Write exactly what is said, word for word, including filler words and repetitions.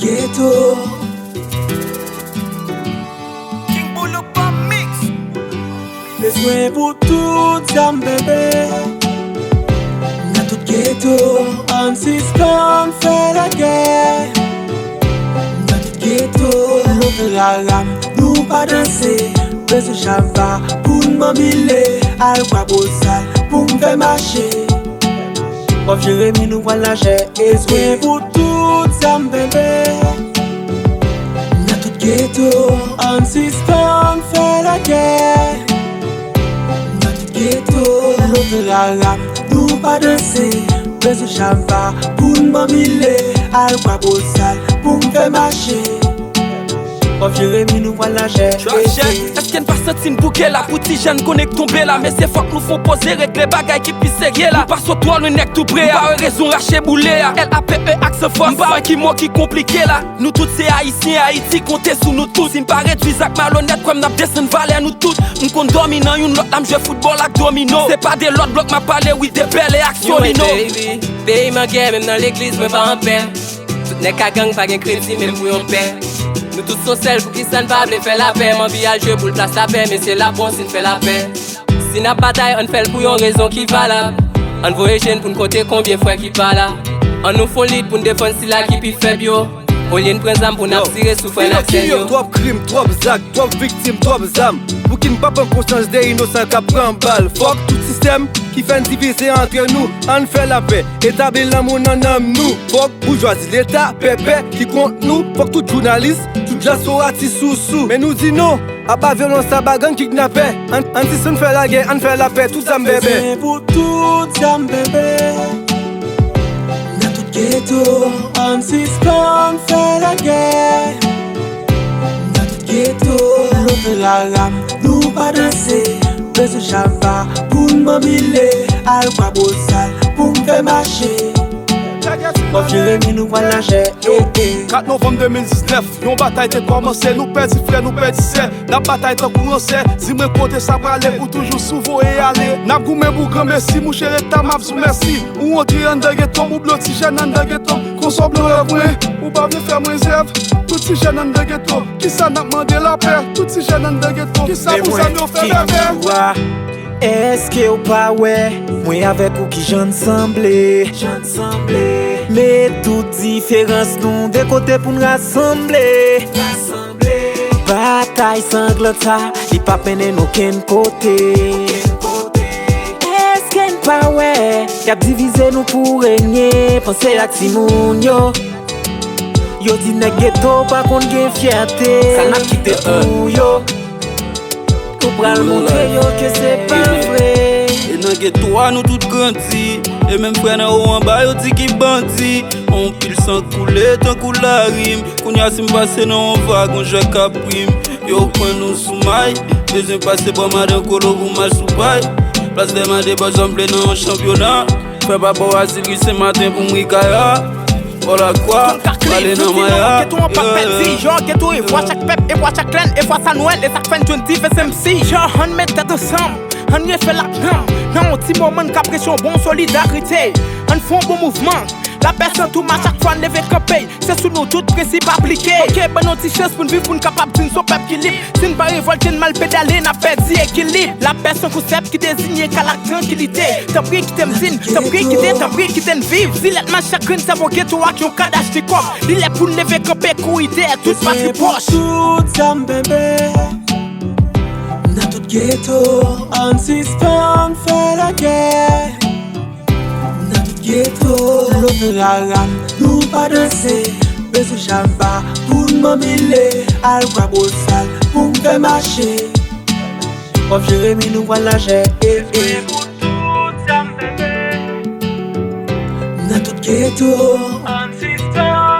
Geto. King Boulouk ban mix. Bezwen pou tout zam bebe. Nan tout geto, ann sispann fè lagè. Nan tout geto, nou fè raram, nou pa danse. Bezwen chava pou n manbile, al kwabosal pou m fè mache. Pòv Jeremi nou pral lajè, bezwen pou tout zam bebe. Nan tout geto, ann sispann fè lagè. Nan tout geto, nou fè raram, nou pa danse. Bezwen chava pou n manbile, al kwabosal pou m fè mache. Pòv Jeremi nou pral lajè. Èske n pa santi n bouke la? Pou ti jèn konnen k tonbe la. Mesye, fòk nou fè yon poze, regle bagay ki pi serye la. Nou pa sot twò lwen nèg tou pre a. Nou pa wè rezon rache boule a. L A P E ak san fòs. M pa wè ki mo ki konplike la. Nou tout se Ayisyen, Ayiti konte sou nou tout. Si n pa redui zak malonèt, kwè m n ap desann valè nou tout. M konn dòmi nan youn lòt la, m jwe foutbòl ak domino. Se pa de lòt blòk m ap pale, wi, de Pèle ak Solino. Peyi m an gè, menm nan legliz, mwen pa anpè. Tout nèg ka gang, pa gen kredi, menm pou yon pè. Nou tout se yon sèl, poukisa n pa vle fè lapè? M anvi al jwe boul plas lapè, mesye, l ap bon si n fè lapè. Si n ap batay, ann fè l pou yon rezon ki valab. Ann voye je n pou n konte konbyen frè ki pa la. Ann nou fè yon lit pou n defann sila ki pi fèb yo. Olye n pran zam pou n ap tire sou frè n ak sè n yo. Twòp krim, twòp zak, twòp viktim, twòp zam. Pouki n pa pran konsyans de inosan k ap pran bal? Fòk tout sistèm ki fè n divize antre nou, ann fè lapè, etabli lanmou nan nanm nou. Fòk boujwazi, leta, pèpè ki kont nou. Fòk tout jounalis, tout dyaspora ti sousou. Men nou di non, aba vyolans, aba gang, kidnapè. Ann, ann sispann fè lagè, ann fè lapè, tout zam bebe. Bezwen pou tout zam bebe. Nan tout geto, ann sispann fè lagè. Nan tout geto, nou fè raram, nou pa danse. Bezwen chava pou n manbile, al kwabosal pou m fè mache. Pòv Jeremi nou pral lajè, eh, eh. Kat novanm de mil diznèf, yon batay te kòmanse. Nou pèdi frè, nou pèdi sè. N ap batay tankou ransè. Di mwen kote sa prale, ou toujou sou voye ale. N ap goumen pou granmesi, mouche leta m ap di w mèsi. Ou antre anndan geto m, ou blo ti jèn anndan geto m. Konsa w blo rèv mwen, ou pa vle fè mwen zèv. Tout ti jèn anndan geto, kisa n ap mande lapè? Tout ti jèn anndan geto, kisa pou zam yo fè bèbè? Èske w pa wè, mwen avèk ou ki jan n sanble? Met tout diferans nou de kote pou n rasanble. Batay sanglan sa, li p ap mennen n okenn kote. Èske n pa wè, y ap divize nou pou renye? Panse ak timoun yo. Yo di nèg geto pa konn gen fyète. Sa n ap kite pou yo? Nou pral montre yo ke se pa vre. E nan geto a nou tout grandi. E menm frè n anwo anba yo di ki bandi. Anpil san koule tankou larim. Kounye a si m pase nan yon vag, yon jwè k ap ri m. Yo pran nou sou may. Bezwen pase bò madan kolo pou m al sou pay. Plas dèyè madan bò zanble nan yon chanpyona. Frè pa bò Azil ri Senmaten pou m ri Kaya. Bò Lakwa, pale nan Maya. Geto an pa pèdi, yo, geto e vwa chak pèp, e vwa chak lèn, e vwa sa Nwèl, e sa k fè n twenty fè M C. Yo, ann met tèt ansanm, ann refè l ak nanm. Nan yon ti moman n ka preche yon bon solidarite. Ann fè yon bon mouvman. Lapè se yon tou, a chak fwa n leve kanpe. Se sou nou tout prensip aplike. Oke, ban nou ti chans pou n viv, pou n kapab di n se yon pèp ki lib. Si n pa revòlte, n mal pedale, n ap pèdi ekilib. Lapè se yon konsèp ki deziye kalm ak trankilite. Tanpri kite m di n, tanpri kite, tanpri kite n viv. Zilèt mal chagren, sèvo geto ak yon kadach de kòb. Li lè pou n leve kanpe, kouri dèyè tout patri pwòch. Tout zam bebe. Nan tout geto, ann sispann fè lagè. Nan tout geto, nou fè raram, nou pa danse. Bezwen chava pou n manbile, al kwabosal pou n fè mache. Pòv Jeremi nou pral lajè, eh, eh. Nan tout geto, ann sispann